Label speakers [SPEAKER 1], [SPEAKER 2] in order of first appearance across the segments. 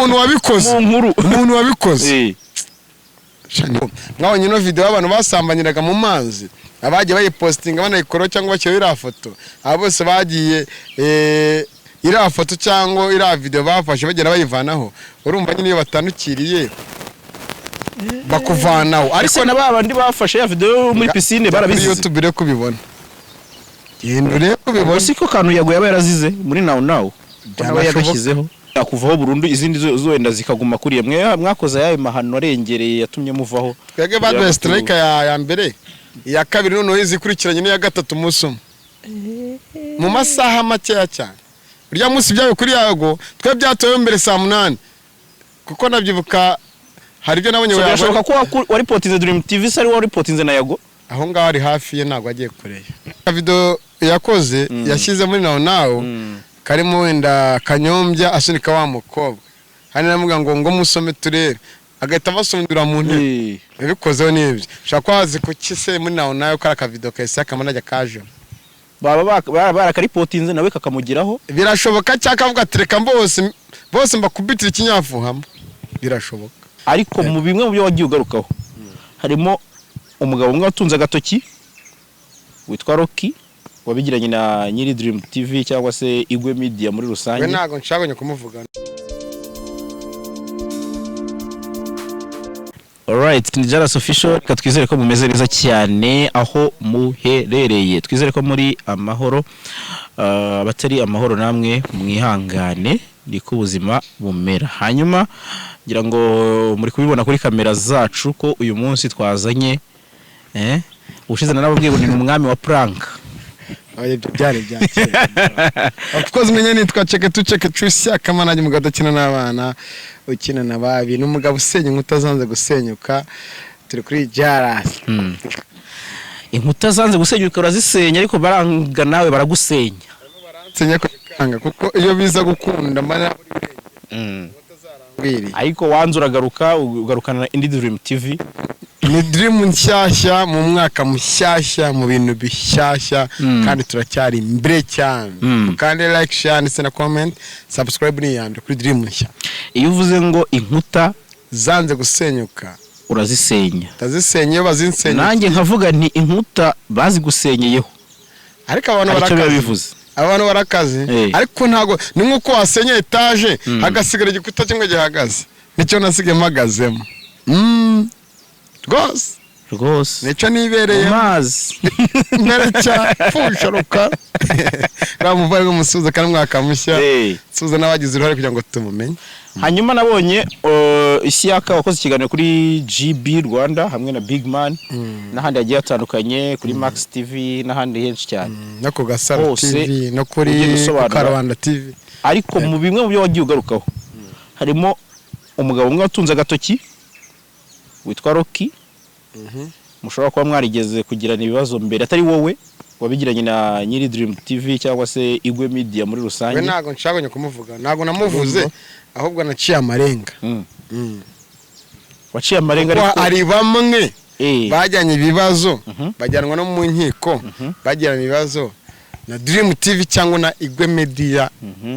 [SPEAKER 1] Umuntu wabikoze
[SPEAKER 2] Mu nkuru.
[SPEAKER 1] Umuntu wabikoze. Mwabonye ino video y'abantu basambanyiraga mu mazi, abagiye bayipostinga banayikora cyangwa bashyiraho iriya foto, aba bose bagiye iriya foto cyangwa iriya video bafashe bagenda bayivanaho. Urumva nyine iyo batandukiriye bakuvanaho.
[SPEAKER 2] Ariko
[SPEAKER 1] Ariko
[SPEAKER 2] na ba bandi bafashe ya video yo muri piscine
[SPEAKER 1] kuri
[SPEAKER 2] barabizize.
[SPEAKER 1] YouTube ure kubibona, genda urebe kubibona.
[SPEAKER 2] Ubwo siko kantu Yago yaba yarazize muri Now Now ko nawe
[SPEAKER 1] Byanashoboka.
[SPEAKER 2] yagashyizeho yakuvaho burundu, izindi zo wenda zikaguma kuriya. Mwe mwakoze ayayo mahano arengereye yatumye muvaho?
[SPEAKER 1] Twebwe baduhaye strike ya mbere, iya kabiri, noneho izikurikiranye n'iya gatatu umunsi umwe mu masaha makeya cyane. Urya munsi byabaye kuri Yago, twe byatoyeho mbere saa 8, kuko nabyibuka hari ibyo nabonye.
[SPEAKER 2] So,
[SPEAKER 1] Yago-
[SPEAKER 2] birashoboka ko waripotinze Dream TV se ari wowe waripotinze na Yago?
[SPEAKER 1] Aho ngaho ari hafi ye, ntabwo agiye kure ye. Video yakoze yashyize muri Now Now karimo wenda Kanyombya asunika wa mukobwa, hari namuga ngo musome turere, agahita abasundura mu ntebe. Yabikozeho n'ibyo ushobora kuba wazi kuki se muri Now Now kari akavido kahise akamanajya kajemo.
[SPEAKER 2] Baba barakaripotinze nawe kakamugeraho.
[SPEAKER 1] Birashoboka, cyangwa akavuga ati reka bose bose mbakubitire ikinyafu hamwe, birashoboka.
[SPEAKER 2] Ariko mu bimwe mu byo wagiye ugarukaho harimo umugabo umwe watunze agatoki witwa Rocky, wabigiranye na nyiri Dream TV cyangwa se Igwe Media muri
[SPEAKER 1] We
[SPEAKER 2] rusange.
[SPEAKER 1] ntabwo nshaka kumuvuga.
[SPEAKER 2] Alright, ni Jaras Official. Reka twizere ko mumeze neza cyane aho muherereye. Twizere ko muri amahoro. Abatari amahoro namwe mwihangane, niko ubuzima bumera. Hanyuma ngira ngo muri kubibona kuri kamera zacu ko uyu munsi twazanye ubushize narababwiye ngo ni umwami wa prank.
[SPEAKER 1] Oya, ibyo byari bya kera. Of course menye nitwa Cheke tu Cheke Trisia Kamanage, umugabo udakina n'abana, ukina na babi, ni umugabo usenya inkuta zanze gusenyuka. Turi kuri Jaras.
[SPEAKER 2] Inkuta zanze gusenyuka urazisenya, ariko baranga nawe baragusenya.
[SPEAKER 1] Nsenya ko bikanga, kuko iyo biza gukunda mba narangwiriye.
[SPEAKER 2] Ariko wanze uragaruka, ugarukana indi Dream TV.
[SPEAKER 1] Ni dream nshyashya mu mwaka mushyashya, mu bintu bishyashya, kandi turacyari imbere cyane. Kandi like, share ndetse na comment, subscribe ni iya mbere kuri dream nshya.
[SPEAKER 2] Iyo uvuze ngo inkuta
[SPEAKER 1] zanze gusenyuka
[SPEAKER 2] urazisenya,
[SPEAKER 1] ndazisenya iyo bazinsenya.
[SPEAKER 2] Nanjye nkavuga nti inkuta bazigusenyeyeho.
[SPEAKER 1] Ariko abantu
[SPEAKER 2] Hari icyo biba
[SPEAKER 1] barakaze.
[SPEAKER 2] bivuze.
[SPEAKER 1] Abantu barakaze. Ariko ntago ni nk'uko wasenya etaje hagasigara igikuta kimwe gihagaze, nicyo nasigaye mpagazemo. Rwose.
[SPEAKER 2] Rwose.
[SPEAKER 1] Nicyo
[SPEAKER 2] Mu
[SPEAKER 1] nibereyemo.
[SPEAKER 2] mazi.
[SPEAKER 1] Mbere cya pfusharuka ramuvare musuhuza kandi umwaka mushya, suhuza n'abagize uruhare kugira ngo tumumenye.
[SPEAKER 2] Hanyuma nabonye Isiyaka wakoze ikiganiro kuri GB Rwanda hamwe na Big Man n'ahandi hagiye hatandukanye, kuri Max TV n'ahandi henshi cyane.
[SPEAKER 1] No ku Gasaro
[SPEAKER 2] Hose
[SPEAKER 1] TV no kuri
[SPEAKER 2] ugenda usobanura.
[SPEAKER 1] Karubanda TV.
[SPEAKER 2] Ariko mu bimwe mu byo wagiye ugarukaho harimo umugabo umwe watunze agatoki witwa Rocky, mushobora kuba mwarigeze kugirana ibibazo mbere, atari wowe wabigiranye na nyiri Dream TV cyangwa se Igwe Media muri
[SPEAKER 1] We
[SPEAKER 2] rusange.
[SPEAKER 1] ntabwo nshaka kumuvuga, ntabwo namuvuze, ahubwo naciye amarenga.
[SPEAKER 2] Waciye amarenga.
[SPEAKER 1] Kuko
[SPEAKER 2] Ariko
[SPEAKER 1] hari bamwe bajyanye ibibazo, bajyanwa no mu nkiko, bagirana ibibazo na Dream TV cyangwa na Igwe Media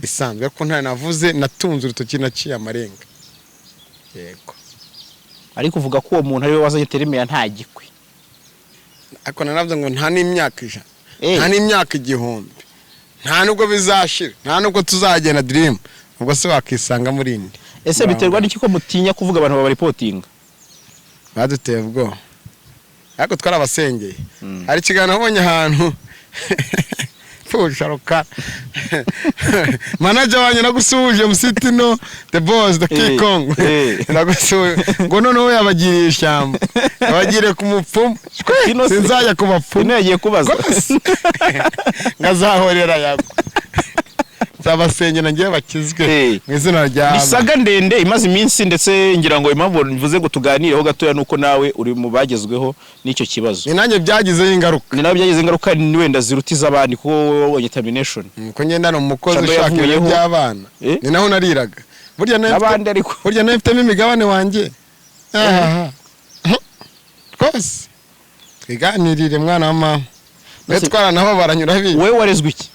[SPEAKER 1] isanzwe, ariko nta navuze, natunze urutoki, naciye amarenga, yego.
[SPEAKER 2] Ariko uvuga ko uwo muntu ariwe wazanye terme ya nta gikwe.
[SPEAKER 1] Ariko nanavuze ngo nta n'imyaka 100, nta n'imyaka 1000, nta nubwo bizashira, nta nubwo tuzagenda Dream, ubwo se wakisanga muri indi.
[SPEAKER 2] Ese biterwa n'iki ko mutinya kuvuga abantu babaripotinga?
[SPEAKER 1] Baduteye ubwoba, ariko twarabasengeye. Hari ikiganiro nabonye ahantu pfusharuka manager wanjye nagusuhuje, Musitino the boss, the king Kong, nagusuhuje, ngo noneho yabagiriye ishyamba, yabagiriye ku mupfumu.
[SPEAKER 2] Ino se-
[SPEAKER 1] Sinzajya ku bapfumu.
[SPEAKER 2] Ino yagiye kubaza.
[SPEAKER 1] Rwose ngazahorera Yago, nzabasengera ngewe bakizwe mu izina rya
[SPEAKER 2] Ni saga ndende imaze iminsi, ndetse ngira ngo impamvu mvuze ngo tuganireho gatoya nuko nawe uri mu bagezweho n'icyo kibazo.
[SPEAKER 1] Ni nanjye byagizeho ingaruka.
[SPEAKER 2] Ni nawe byagize ingaruka ni wenda ziruta iz'abandi, kuko wowe wabonye termination.
[SPEAKER 1] Ko ngenda ni umukozi
[SPEAKER 2] Shado
[SPEAKER 1] ushaka ibintu
[SPEAKER 2] yavuyeho.
[SPEAKER 1] by'abana. Ni naho nariraga burya
[SPEAKER 2] N'abandi ariko.
[SPEAKER 1] Burya nawe mfitemo imigabane wanjye. Ahaha. Rwose twiganirire, mwana wa mama we, twaranababaranye, urabizi.
[SPEAKER 2] Wowe warezwe iki?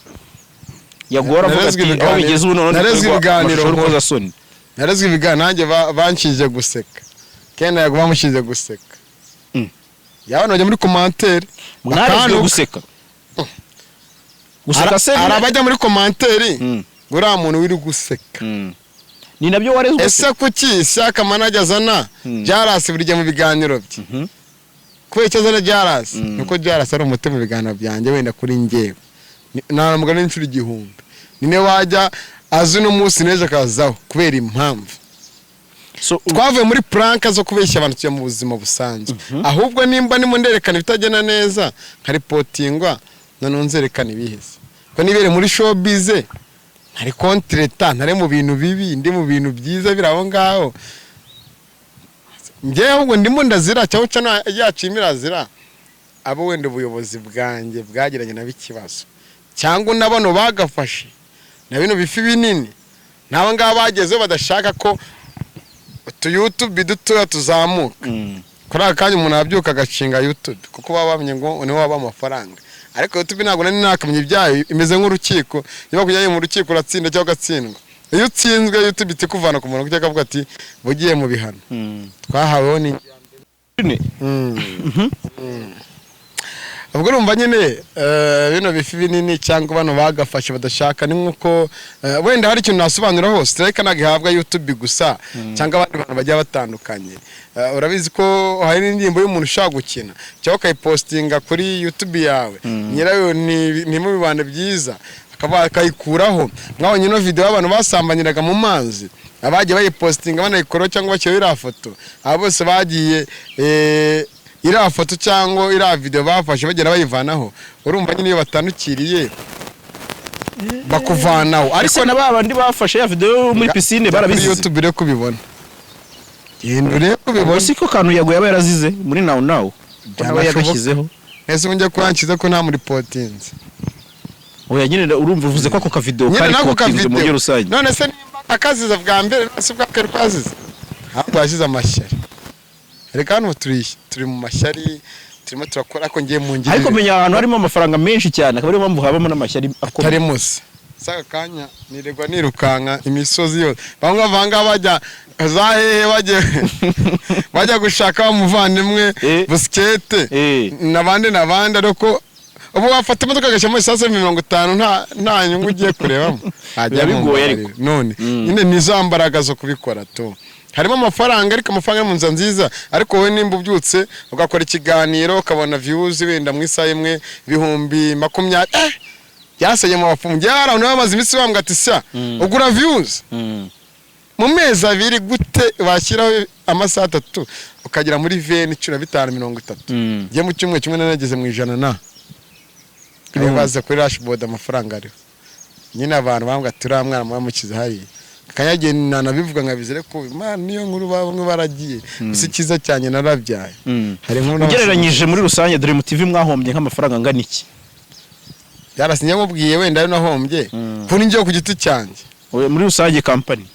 [SPEAKER 2] Yagora avuga
[SPEAKER 1] Narezwe
[SPEAKER 2] ati aho
[SPEAKER 1] ibiganiro-
[SPEAKER 2] bigeze ubu none
[SPEAKER 1] narezwe
[SPEAKER 2] ibikorwa
[SPEAKER 1] ibiganiro
[SPEAKER 2] amashusho
[SPEAKER 1] nkora.
[SPEAKER 2] y'urukozasoni.
[SPEAKER 1] Narezwe ibiganiro nanjye banshinje guseka, Ken yago bamushinje guseka. Yabana bajya muri commentaire
[SPEAKER 2] Mwarezwe
[SPEAKER 1] bakantuka.
[SPEAKER 2] guseka, guseka se?
[SPEAKER 1] Hari abajya muri commentaire ngo uriya muntu wiri guseka.
[SPEAKER 2] Ni nabyo warezwe se?
[SPEAKER 1] Ese kuki Ishyaka Manajya azana Jarasi buri gihe mu biganiro bye? Kubera icyo azana Jarasi, nuko Jarasi ari umuti mu biganiro byanjye. Wenda kuri njyewe nta n'inshuro 1000 ni niwe wajya azi uno munsi n'ejo akazaho kubera impamvu.
[SPEAKER 2] So,
[SPEAKER 1] Twavuye muri prank zo kubeshya abantu, tujya mu buzima busanzwe. Ahubwo nimba ndimo nderekana ibitagenda neza nkaripotingwa, noneho nzerekana ibihese ko nibere muri showbiz, ntari kontreta, ntari mu bintu bibi, ndi mu bintu byiza biri aho ngaho. Njyewe ahubwo ndimo ndazira cyangwa cana yacu irazira abo wenda ubuyobozi bwanjye bwagiranye nabo ikibazo, cyangwa na bano bagafashe na bino bifi binini n'aba ngaba bagezeho badashaka ko utu YouTube dutoya tuzamuka. Kuri aka kanya umuntu arabyuka agashinga YouTube kuko baba bamenye ngo niho waba amafaranga, ariko YouTube ntabwo nari nakamenya ibyayo. Imeze nk'urukiko, niba kujyayo mu rukiko uratsinda cyangwa ugatsindwa. Iyo utsinzwe, YouTube ihita ikuvana ku murongo cyangwa ikavuga ati bugiye mu bihano twahaweho ni. Ubwo urumva nyine bino bifi binini cyangwa bano bagafashe badashaka, ni nk'uko wenda hari ikintu nasobanuraho. Strike ntabwo ihabwa YouTube gusa cyangwa abandi bantu bagiye batandukanye. Urabizi ko hari n'indirimbo y'umuntu ushaka gukina cyangwa ukayipostinga kuri YouTube yawe, nyirayo ntimubibane byiza, akaba akayikuraho. Mwabonye ino video y'abantu basambanyiraga mu mazi, abagiye bayipostinga banayikoraho cyangwa bashyiraho iriya foto, aba bose bagiye iriya foto cyangwa iriya video bafashe bagenda bayivanaho. Urumva nyine iyo batandukiriye bakuvanaho.
[SPEAKER 2] Ariko
[SPEAKER 1] ariko
[SPEAKER 2] na ba bandi bafashe ya video yo muri piscine
[SPEAKER 1] kuri
[SPEAKER 2] barabizize.
[SPEAKER 1] YouTube rero kubibona, genda urebe kubibona.
[SPEAKER 2] Ubwo si ko kantu Yago yaba yarazize muri Now Now ko nawe
[SPEAKER 1] Byanashoboka.
[SPEAKER 2] yagashyizeho?
[SPEAKER 1] Ese njya kuyanshyize ko nta muripotinze?
[SPEAKER 2] Oya nyine, urumva uvuze ko ako kavideo
[SPEAKER 1] Nyine
[SPEAKER 2] kari
[SPEAKER 1] nako
[SPEAKER 2] kotinze mu
[SPEAKER 1] kavideo.
[SPEAKER 2] buryo rusange.
[SPEAKER 1] None se nimba akazize bwa mbere, none se ubwa kabiri twazize? Ahubwo yashyize amashyari. Reka hano turi mu mashyari, turimo turakora, ariko ngiye mu ngirire.
[SPEAKER 2] Ariko menya ahantu harimo amafaranga menshi cyane, akaba ariyo mpamvu habamo n'amashyari akomeye.
[SPEAKER 1] Atari musi saka kanya nirirwa nirukanka imisozi yose, bamwe bavanga bajya za hehe, bajya gushaka wa muvandimwe busikete n'abandi n'abandi. Ariko ubu wafata imodoka agashyiramo esanse 50, nta nyungu ugiye kurebamo. Ntajya
[SPEAKER 2] Biba
[SPEAKER 1] mu
[SPEAKER 2] bigoye
[SPEAKER 1] mbabarire.
[SPEAKER 2] ariko.
[SPEAKER 1] None nyine ni za mbaraga zo kubikora tu. Harimo amafaranga, ariko amafaranga ari mu nzira nziza. Ariko wowe nimba ubyutse ugakora ikiganiro ukabona views wenda mu isaha imwe 20,000, byasenye mu bapfumu. Njyewe hari abantu bamaze iminsi bambwira ati: "Sya ugura views mu mezi 2 gute washyiraho amasaha 3 ukagera muri veni 15, 30?" Njye mu cyumweru kimwe nageze mu 100 na ayo baza kuri dashboard, amafaranga ariho. Nyine abantu bambwira ati: "Uriya mwana muba hariya." Kanyagiye nanabivuga nkabizi, ariko Imana niyo nkuru, bamwe baragiye. Gusa icyiza cyanjye narabyaye. Hari inkuru
[SPEAKER 2] Ugereranyije muri rusange, Dream TV mwahombye nk'amafaranga angana iki?
[SPEAKER 1] Byarasinye mubwiye wenda ayo nahombye kuri njyewe ku giti cyanjye.
[SPEAKER 2] Oya, muri rusange company.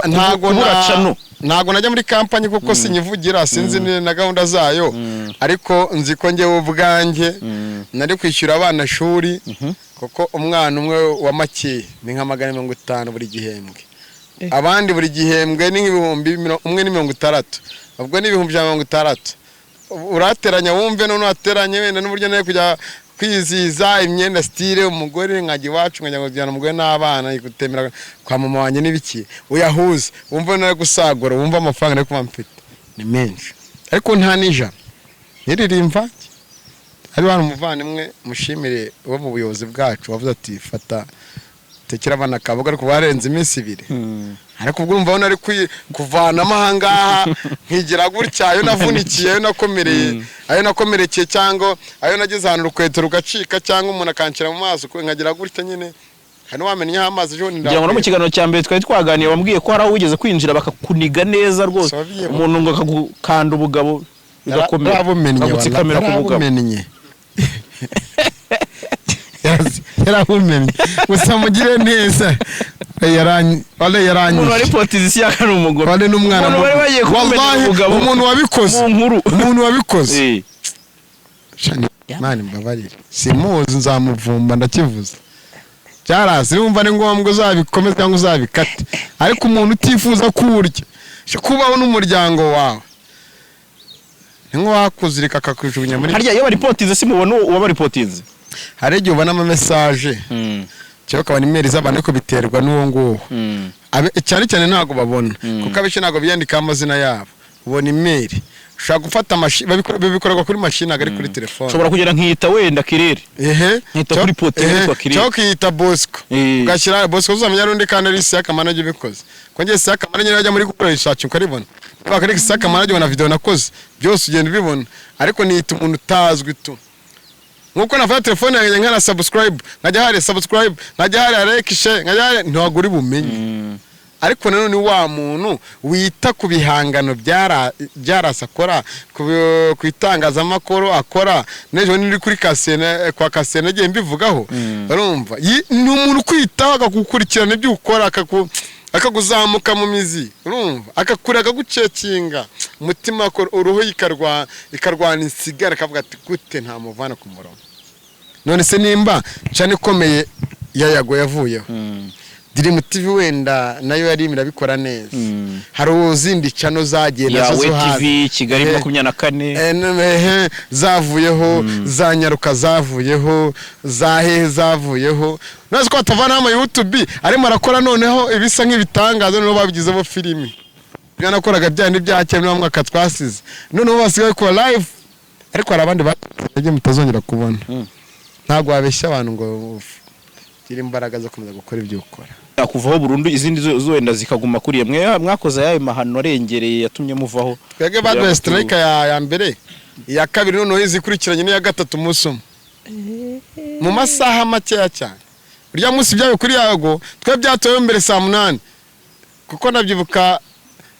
[SPEAKER 1] Ntago
[SPEAKER 2] Kubura channel.
[SPEAKER 1] Ntago najya muri company kuko sinyivugira, sinzi na gahunda zayo, ariko nzi ko njyewe ubwanjye nari kwishyura abana shuri, kuko umwana umwe wa make ni nka 150 buri gihembwe. Abandi buri gihembwe ni nk'ibihumbi umwe ni 60, ubwo ni 160,000. Urateranya wumve, none wateranye wenda n'uburyo nari kujya kwizihiza, imyenda, style, umugore, nkajya iwacu, nkajya kujyana umugore n'abana gutemera kwa mama wanjye n'ibiki, uyahuze wumve nari gusagura, wumve amafaranga nari kuba mfite ni menshi, ariko nta n'ijana niririmva. Hari hano umuvandimwe mushimire wo mu buyobozi bwacu wavuze ati: "Fata tekera abana akaboga," ariko barenze iminsi 2. Ariko ubwo urumva nari kuvanamo ahangaha nkigira gutya, ayo navunikiye, ayo nakomereye, ayo nakomerekeye, cyangwa ayo nageze ahantu urukweto rugacika, cyangwa umuntu akanshyira mu maso nkagira gutya nyine, hari n'uwamennyeho amazi ejo bundi.
[SPEAKER 2] Ngira ngo no mu kiganiro cya mbere twari twaganiye wambwiye ko hari aho wigeze kwinjira bakakuniga neza rwose.
[SPEAKER 1] Soviye.
[SPEAKER 2] Umuntu ngo akagukanda ubugabo bigakomera,
[SPEAKER 1] Yarabumenye.
[SPEAKER 2] akagutsikamira ku bugabo.
[SPEAKER 1] Yarabumenye, yarabumenye gusa mugire neza wale
[SPEAKER 2] Umuntu
[SPEAKER 1] yaranyishe.
[SPEAKER 2] wari potizisiyo akari umugome.
[SPEAKER 1] Wale n'umwana
[SPEAKER 2] Umuntu bari bagiye kumumenera
[SPEAKER 1] Wallahi,
[SPEAKER 2] ubugabo
[SPEAKER 1] umuntu wabikoze
[SPEAKER 2] mu nkuru.
[SPEAKER 1] Umuntu wabikoze. Shani, Imana imbabarire, simuzi, nzamuvumba ndakivuze. Byarazi, niwumva ni ngombwa uzabikomeze cyangwa uzabikate. Ariko umuntu utifuza kuwurya, kubaho n'umuryango wawe, ni nk'uwakuzirika akakujugunya muri
[SPEAKER 2] Harya iyo baripotinze, simubona uwo baripotinze?
[SPEAKER 1] Hari igihe ubona ama message cyangwa ukabona email z'abantu, ariko biterwa n'uwo nguwo. Cyane cyane ntabwo babona, kuko abenshi ntabwo biyandikaho amazina yabo. Ubona email, ushobora gufata bikorerwa kuri mashini, ntabwo ari kuri telefone.
[SPEAKER 2] Ushobora kugera nkiyita wenda Kirere, nkita kuri poti yitwa Kirere.
[SPEAKER 1] Cyangwa ukiyita Bosco, ugashyira Bosco, uzamenya n'undi kandi ari Isiyaka Manager ubikoze. Ko ngiye Isiyaka Manager, ajya muri Google research ukaribona. Niba kuri Isiyaka Manager ubona video nakoze byose, ugenda ubibona. Ariko niyita umuntu utazwi tu, nkuko nafata telefone yanjye nkana subscribe, nkajya hari subscribe, nkajya hari like, share, nkajya hari, ntabwo uri bumenye. Ariko nanone wa muntu wita ku bihangano byarasa akora ku itangazamakuru akora, n'ejo niri kuri Kasena, kwa Kasena nagiye mbivugaho. Urumva, ni umuntu ukwitaho, akagukurikirana ibyo ukora, akakuzamuka mu mizi, urumva, akakura, akagucekinga umutima, uruhu ikarwana insigara, akavuga ati: "Gute ntamuvana ku murongo?" None se nimba channel ikomeye ya Yago yavuyeho, Dream TV wenda nayo yari irabikora neza, hari izindi channel zagiye nazo
[SPEAKER 2] Yawe
[SPEAKER 1] zo hanze.
[SPEAKER 2] TV Kigali 24.
[SPEAKER 1] Zavuyeho, za Nyaruka zavuyeho, za hehe zavuyeho. None ko batavanaho ama YouTube arimo arakora noneho ibisa nk'ibitangaza, noneho babigizemo filimi. Ibyo nakoraga bya ni bya kera, niwo mwaka twasize, noneho basigaye kora live. Ariko hari abandi bagiye mutazongera kubona. Ntabwo wabeshya abantu ngo ugire imbaraga zo gukomeza gukora ibyo ukora.
[SPEAKER 2] Kuvaho burundu, izindi zo wenda zikaguma kuriya. Mwe mwakoze ayayo mahano arengereye yatumye muvaho?
[SPEAKER 1] Twebwe baduhaye strike ya mbere, iya kabiri, noneho izikurikiranye n'iya gatatu umunsi umwe mu masaha makeya cyane. Urya munsi byabaye kuri Yago, twe byatowe mbere saa 8, kuko nabyibuka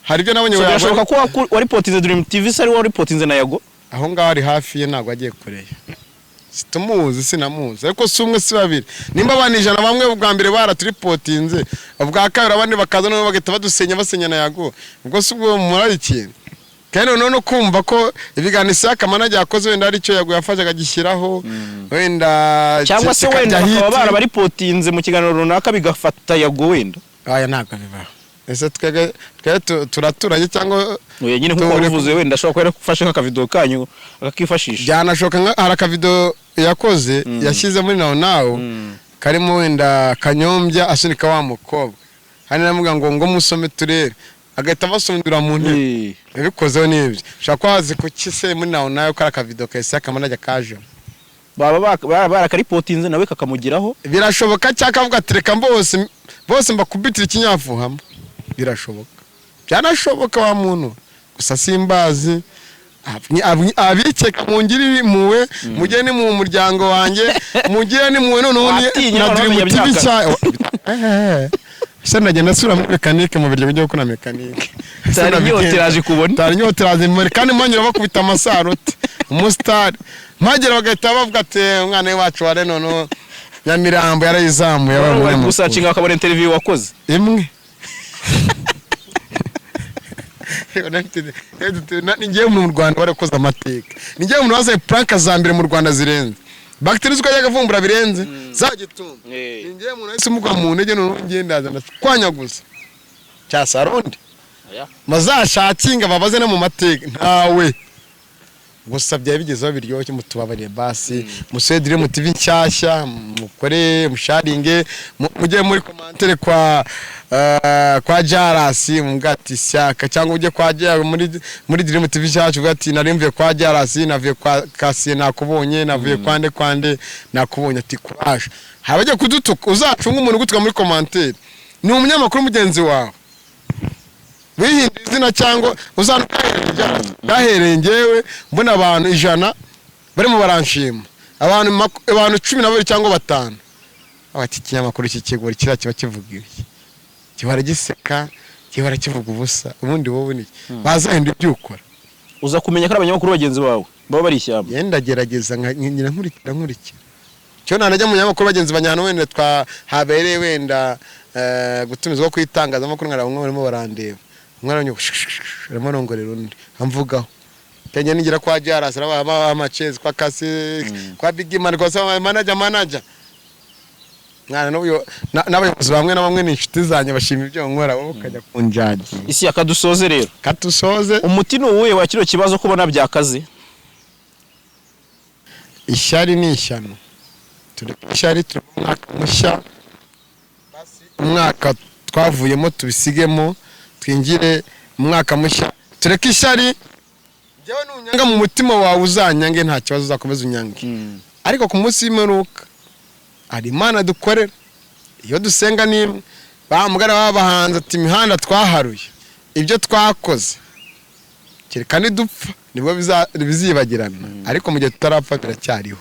[SPEAKER 1] hari ibyo nabonye.
[SPEAKER 2] So,
[SPEAKER 1] Yago-
[SPEAKER 2] birashoboka ko waripotinze Dream TV se ari wowe waripotinze na Yago?
[SPEAKER 1] Aho ngaho ari hafi ye, ntabwo agiye kure, situmuzi, sinamuzi. Ariko si umwe, si babiri. Nimba abantu 100 bamwe ubwa mbere baraturipotinze, ubwa kabiri abandi bakaza, noneho bagahita badusenya, basenya na Yago, ubwo si ubwo murari ikintu? Kandi noneho no kumva ko ibiganiro Isaka Manager yakoze wenda ari cyo Yago yafashe akagishyiraho wenda,
[SPEAKER 2] Cyangwa se
[SPEAKER 1] kikajya
[SPEAKER 2] wenda bakaba
[SPEAKER 1] hit.
[SPEAKER 2] barabaripotinze mu kiganiro runaka, bigafata Yago wenda.
[SPEAKER 1] Aya ntabwo bibaho. Ese twebwe turaturanye cyangwa?
[SPEAKER 2] Oya nyine, nk'uko wabivuze, wenda ashobora kuba yarafashe nk'akavido kanyu akakifashisha.
[SPEAKER 1] Byanashoboka, hari akavido yakoze, yashyize muri nawo nawo, karimo wenda Kanyombya asunika wa mukobwa, hari namuga ngo musome turere, agahita abasundura mu ntebe. Yabikozeho n'ibyo, ushobora kuba wazi kuki se muri nawo nawe ko ari akavido ka Isaka Manager kajemo.
[SPEAKER 2] Baba barakaripotinze nawe kakamugeraho.
[SPEAKER 1] Birashoboka, cyangwa akavuga ati: "Reka bose bose mbakubitire ikinyafu hamwe." Birashoboka, byanashoboka wa muntu. Gusa simbazi. Abikeka mungire impuhwe, mugire ni mu muryango wanjye, mugire ni muwe noneho
[SPEAKER 2] Watinya
[SPEAKER 1] na
[SPEAKER 2] noneho
[SPEAKER 1] Dream
[SPEAKER 2] umenya
[SPEAKER 1] TV
[SPEAKER 2] byaka.
[SPEAKER 1] cya se ndagenda asubira muri mekanike, mu biryo bijya gukora mekanike.
[SPEAKER 2] Tari inyota iraje kubona.
[SPEAKER 1] Tari inyota iraje muri, kandi mwongera bakubita amasarute umusitari mpagera, bagahita bavuga ati: "Umwana we wacu wa noneho Nyamirambo yarayizamuye, yabaye
[SPEAKER 2] Bari
[SPEAKER 1] umunyamakuru."
[SPEAKER 2] gusacinga bakabona interview wakoze.
[SPEAKER 1] Imwe ni njyewe mu Rwanda warakoze amateka, ni njyewe umuntu wazaye prank za mbere mu Rwanda zirenze bagiteri ziko yajyaga avumbura birenze za gitumba. Ni njyewe umuntu wahise umugwa mu ntege, noneho ngenda ndazana kwanyaguza cya sarundi mazashakinga babaze no mu mateka ntawe. Gusa byari bigezeho biryoshye, mutubabarire basi, musore Dream TV nshyashya, mukore musharinge, mujye muri commentaire kwa Jarasi mumbwira ati shyaka, cyangwa ujye kwa muri Dream TV nshyashya uvuga ati: "Nari mvuye kwa Jarasi, navuye kwa Kasiye nakubonye, navuye kwande kwande nakubonye," ati: "Courage." Hari abagiye kudutuka. Uzacunga umuntu ugutuka muri commentaire, ni umunyamakuru mugenzi wawe wihindura izina, cyangwa uzana gahereye. Ngewe mbona abantu 100 barimo baranshima, abantu 12 cyangwa batanu ati: "Ikinyamakuru cy'ikigori kiriya kiba kivuga ibi, gihora giseka, gihora kivuga ubusa." Ubundi wowe ni bazahindura ibyo ukora.
[SPEAKER 2] Uza kumenya ko ari abanyamakuru bagenzi bawe baba bari ishyamba?
[SPEAKER 1] Ngenda ndagerageza ngira nkurikira cyo nanajya mu nyamakuru bagenzi banyana, wenda twa habereye wenda gutumizwa ku itangazamakuru, nkaraba umwe barimo barandeba, umwe aranyuka arimo arongorera undi amvugaho. Kenya nigira kwa Jaras araba amachezi kwa Kasi, kwa Big Man, kwa sama manager. Mwana, n'abayobozi bamwe na bamwe ni inshuti zanjye, bashima ibyo nkora, wowe ukajya kunjagira.
[SPEAKER 2] Isi yakadusoze rero.
[SPEAKER 1] Katusoze.
[SPEAKER 2] Umuti ni uwuhe wa kino kibazo ko ubona byakaze?
[SPEAKER 1] Ishyari ni ishyano. Turi ku ishyari, turi mu mwaka mushya. Basi umwaka twavuyemo tubisigemo, twinjire mu mwaka mushya, tureke ishyari. Njyewe nunyanga mu mutima wawe, uzanyange, nta kibazo, uzakomeza unyange, ariko ku munsi w'imperuka hari Imana dukorera. Iyo dusenga n'imwe bamugara babahanze ati: "Imihanda twaharuye, ibyo twakoze, kereka nidupfa nibwo bizibagirana." Ariko mu gihe tutarapfa biracyariho.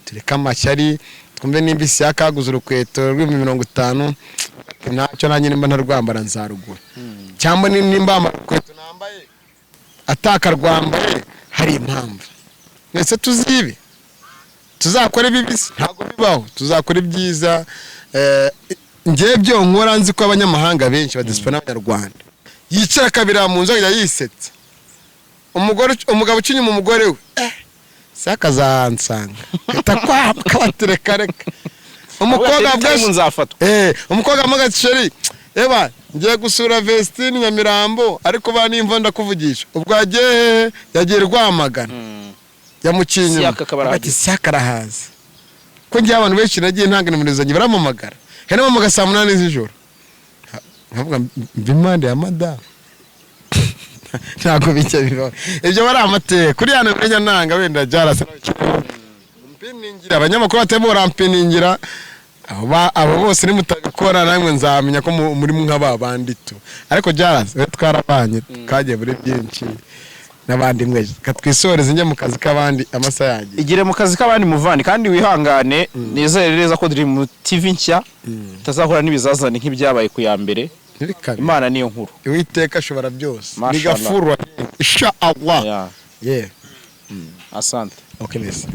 [SPEAKER 1] Tureke amashyari, twumve nimba isi yakaguze urukweto rw'50,000, ntacyo, nanjye nimba ntarwambara nzarugura, cyangwa nimba wambara urukweto nambaye atakarwambaye, hari impamvu. Mwese tuzibe, tuzakora ibibisi, ntabwo bibaho, tuzakora ibyiza. Njyewe byo nkora, nzi ko abanyamahanga benshi badisipa n'Abanyarwanda, yicara akabira mu nzu akajya yisetsa umugore, umugabo uca inyuma umugore we, se akazansanga ahita kabatereka reka umukobwa
[SPEAKER 2] bwa nzafatwa.
[SPEAKER 1] Umukobwa amuga ati: "Chéri, eba ngiye gusura Vestine Nyamirambo, ariko ba nimva ndakuvugisha." Ubwo yagiye hehe? Yagiye Rwamagana, yamuciye inyuma.
[SPEAKER 2] Siyaka akaba arahageze.
[SPEAKER 1] Ati: "Siyaka arahaza." Ko ngiye, abantu benshi nagiye ntanga nimero zanjye, barampamagara, hari n'abampamagara saa 8 z'ijoro, nkavuga mva impande ya madamu, ntabwo bijya bibaho. Ibyo bari amateka kuri ya nimero ntanga, wenda byarasa mpiningira abanyamakuru batari barampiningira. Abo bose nimutabikora namwe nzamenya ko muri nka ba bandi tu. Ariko byarasa, we twarabanye, twagiye muri byinshi n'abandi mwe. Katwisoreze, njye mu kazi k'abandi, amasaha yagiye.
[SPEAKER 2] Igire mu kazi k'abandi muvandi, kandi wihangane. Nizere neza ko Dream TV nshya itazahura n'ibizazane nk'ibyabaye ku ya mbere.
[SPEAKER 1] Ntibikabe.
[SPEAKER 2] Imana niyo nkuru.
[SPEAKER 1] Uwiteka ashobora byose. Ni
[SPEAKER 2] Mashallah.
[SPEAKER 1] gafuru, insha Allah.
[SPEAKER 2] Yeah.
[SPEAKER 1] Yeah.
[SPEAKER 2] Asante.
[SPEAKER 1] Okay, merci.